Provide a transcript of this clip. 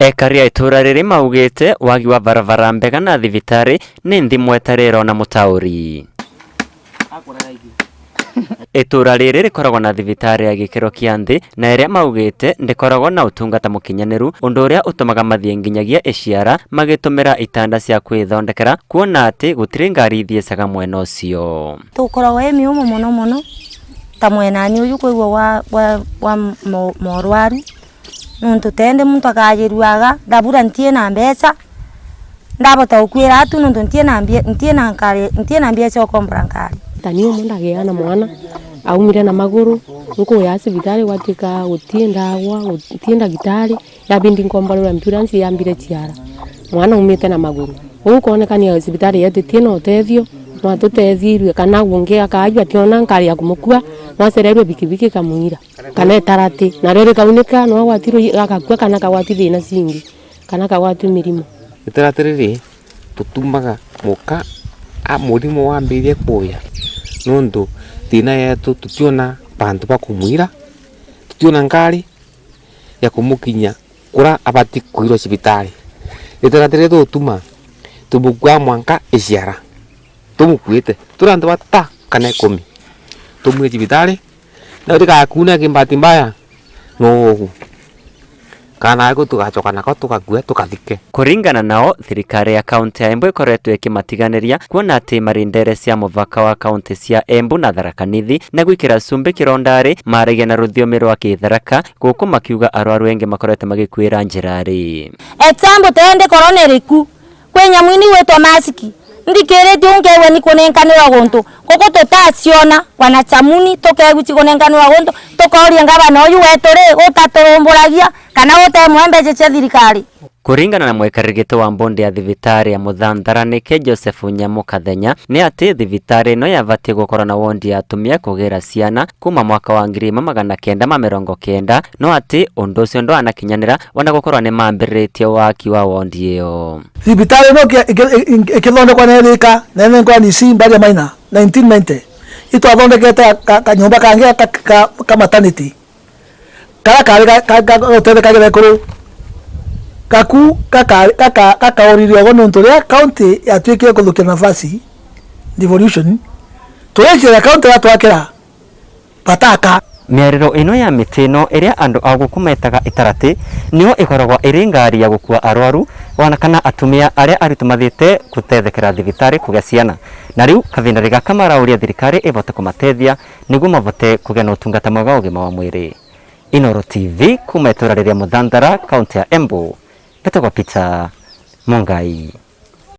Ekari a itũra rĩrĩ maugĩte wagi wa barabara mbega na thibitarĩ nĩ nthimo ĩtarĩ ĩrona mũtaũri. Itũra rĩrĩ rĩkoragwo na thibitarĩ ya gĩkĩro kĩa nthĩ na ĩrĩa maugĩte ndĩkoragwo na ũtungata mũkinyanĩru, ũndũ ũrĩa ũtũmaga mathiĩ nginyagia ĩciara magĩtũmĩra itanda cia kwĩthondekera, kuona atĩ gũtirĩ ngari ithiĩcaga mwena ũcio. Tũkoragwo ĩ mĩũmũ mũno mũno ta mwenani ũyũ kwĩgua wa morwaru nontu tende muntu akayĩruaga ndabura ntie na mbeca ndabota gũkuĩra atu nontu ntie na mbia ntie na nkari ntie na mbia cia gũkombora nkari. Ta niĩ ũmwe ndagĩa na mwana aumire na magũrũ nkuya cibitari gwatuĩka gũtiĩ ndawa gũtiĩ ndagĩtarĩ yabindi nkomborerwo ambulance yambire ciara mwana aumĩte na magũrũ ũguo kuonekania cibitari yetu ĩtiĩ na ũtethio no atũtethirie kana ũngĩ akajua ationa nkari ya kũmũkua no acererwe bikibiki ĩkamũira kana ĩtarati narĩo rĩkaunĩka no agwatirwo agakua kana akagwati thĩna cingi kana akagwatio mĩrimũ. Ĩtarati rĩrĩ tũtumaga mũka mũrimũ wambĩrĩrie kũya nũndũ thĩna yetu tũtiona bantu ba kũmwira tũtiona ngari ya kũmũkinyia kũrĩa abatiĩ kũirwo cibitari. Ĩtarati rĩrĩ tũgũtuma tũmũkuaga mwanka ĩciara tũmũkuĩte tũrĩ antũ bata kana ikũmi tũmwire cibitari no rĩgakuna kĩbahati mbaya no ũguo kana tũgacoka nako tũgakua tũkathike. Kũringana nao, thirikari ya kaunti ya Embu ĩkoretwo ĩkĩmatiganĩria kuona atĩ marĩ ndere cia mũbaka wa kaunti cia Embu na Tharaka Nithi na gwĩkĩra cumbĩ kĩrondarĩ maragia na rũthiomi rwa Kĩtharaka gũkũ makiuga arwaru aingĩ makoretwo magĩkuĩra njĩra-rĩ. Example tende corona ĩrĩku kwĩ nyamu ini gwĩtwo masiki ndikĩrĩtie unkewe ni kũnenkanĩrwa gũntũ gũkũ tũtaciona wana chamuni tũkegu cikunenkanĩrwa gũntũ tũkoria ngavana ũyũ wetu rĩ gũtatũrũmbũragia kana gũtemwe mbeca cia thirikari. Kũringana na mwekarĩri gĩtĩ wa mbondi ya thibitarĩ ya Mũthandara nĩke Joseph Nyamu Kathenya nĩ atĩ thibitarĩ ĩno yabatiĩ gũkorwo na wondi ya atumia kũgĩra ciana kuma mwaka wa 1990 no atĩ ũndũ ũcio ndwanakinyanĩra ona gũkorwo nĩ mambĩrĩrĩtie waki wa wondi ĩyo. Thibitarĩ ĩno ĩkĩthondekwo nĩ Thika na ĩnengwa ni Mbaria Maina 1990 itwathondekete kanyũmba kangĩ ka maternity karia karĩ gũtethekagĩra ikũrũ gaku gakaũririe ogo nĩũndũ rĩrĩa county yatuĩkire kũthũkia nafasi devolution tũrĩcira county yatwakĩra bataka. Mĩarĩro ĩno ya mĩtĩ ĩno ĩrĩa andũ a gũkũ metaga ĩtaratĩ nĩyo ĩkoragwo ĩrĩ ngari ya gũkua arwaru ona kana atumia arĩa aritũ mathiĩte gũtethekera thibitarĩ kũgĩa ciana na rĩu kahinda gaka maraũria thirikari ĩvote kũmatethia nĩguo mavote kũgĩa na ũtungata mwega wa ũgima wa mwĩrĩ. Inooro TV kuma itũra rĩrĩa Mũthandara kaunti ya Embu, mbetagwo Peter Mungai.